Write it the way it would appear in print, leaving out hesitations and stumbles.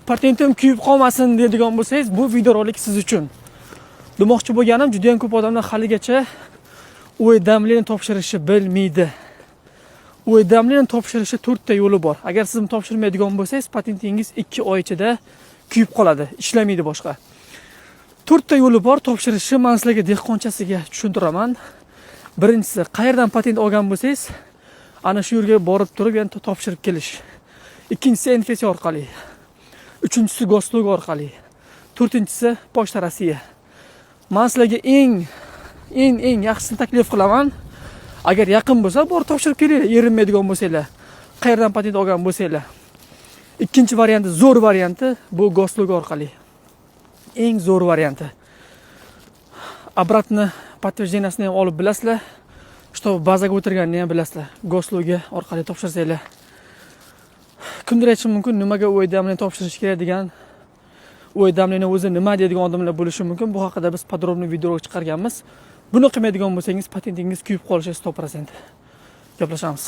Patentim kuyib qolmasin deydigan bo'lsangiz, bu videorolik siz uchun. Demoqchi bo'lganim, juda ham ko'p odamlar haligacha уведомление topshirishni bilmaydi. Уведомление topshirishni to'rtta yo'li bor. Agar siz buni topshirmaydigan bo'lsangiz, patentingiz 2 oy ichida kuyib qoladi, ishlamaydi boshqa. To'rtta yo'li bor topshirishni, man sizlarga dehqonchasiga tushuntiraman. Birinchisi, qayerdan patent olgan bo'lsangiz, ana shu yerga borib turib, yana topshirib kelish. Ikkinchisi, НФЦ orqali. Uchinchisi, Госуслуги orqali. To'rtinchisi, Почта России. Man sizlarga eng eng eng yaxshisini taklif qilaman. Agar yaqin bo'lsa, borib topshirib kelinglar, erinmaydigan bo'lsanglar. Qayerdan patent olgan bo'lsanglar. Ikkinchi varianti, zo'r varianti bu Госуслуги orqali. Eng zo'r varianti. Обратно подтверждение sini ham olib bilasizlar. Что bazaga o'tirganini ham bilasizlar. Госуслуги orqali topshirsanglar. Kimdir aytishi mumkin, nimaga уведомление topshirish kerak degan, уведомление o'zi nima deydigan odamlar bo'lishi mumkin. Bu haqida biz подробный video chiqarganmiz. Buni qilmaydigan bo'lsangiz, patentingiz kuyib qolishi 100%. Gaplashamiz.